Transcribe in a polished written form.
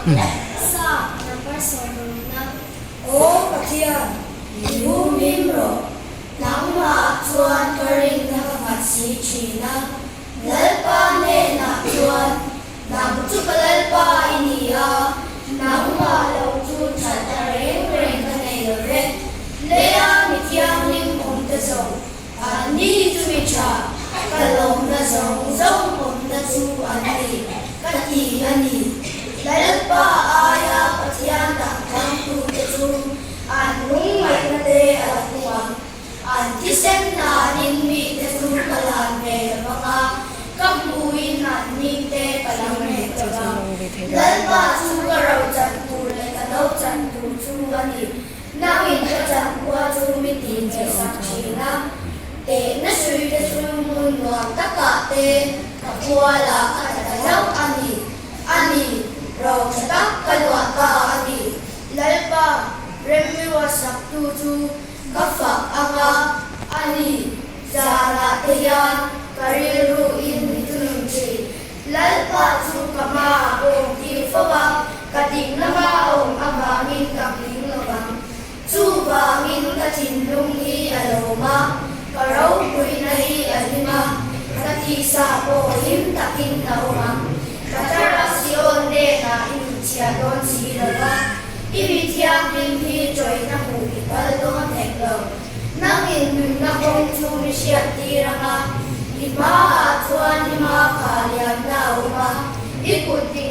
Sa, number sawmrukna. Aw Pathian, mi humhim rawh, nangmah chuan ka rinna ka nghat si thin a. Lalpa hnenah chuan, Nang chu ka Lalpa i ni a, nangmah lo chu that a reng reng ka nei lo ve. Leia mi thianghlim awmte zawng, anni chu mi tha, ka lawmna zawng zawng awmna chu an ni, ka ti a ni. Lalpa aia Pathian dang thangtute chu an lungngaihna te a la hmu ang. An thisen hnanin mite chu ka lan ve lo vang a, ka hmuin an mite ka lo reh lo vang. Lalpa chu ka ro chan tur leh ka no chan tur chu a ni. Nangin ka chankhua chu mi tih ngaihsak thin a, tehna hruite chu hmun nuam takah te ka kualah a tla ta hlauh a ni. A ni, ro tha tak ka luah ta a ni. Lalpa, remruatsaktu chu Ka fak ang a, a ni, zanah te hian ka rilru in mi thunun thin. Lalpa chu ka hmaah a awm tir fo a, ka ding lama a awm avangin ka hming lo vang. Chuvangin ka thinlung hi a lawm a, ka ropuina hi a hlim a, ka tisa pawh hlim takin a awm ang. Ka thlarau Sion hnenah i hnutchhiah dawn si lo va. I mi thianghlim hi tawihna hmuh i phal dawn hek lo. Nangin nunna kawng chu mi hriat tir ang a, i hmaah chuan i hma kha liamna a awm a, i kut ding.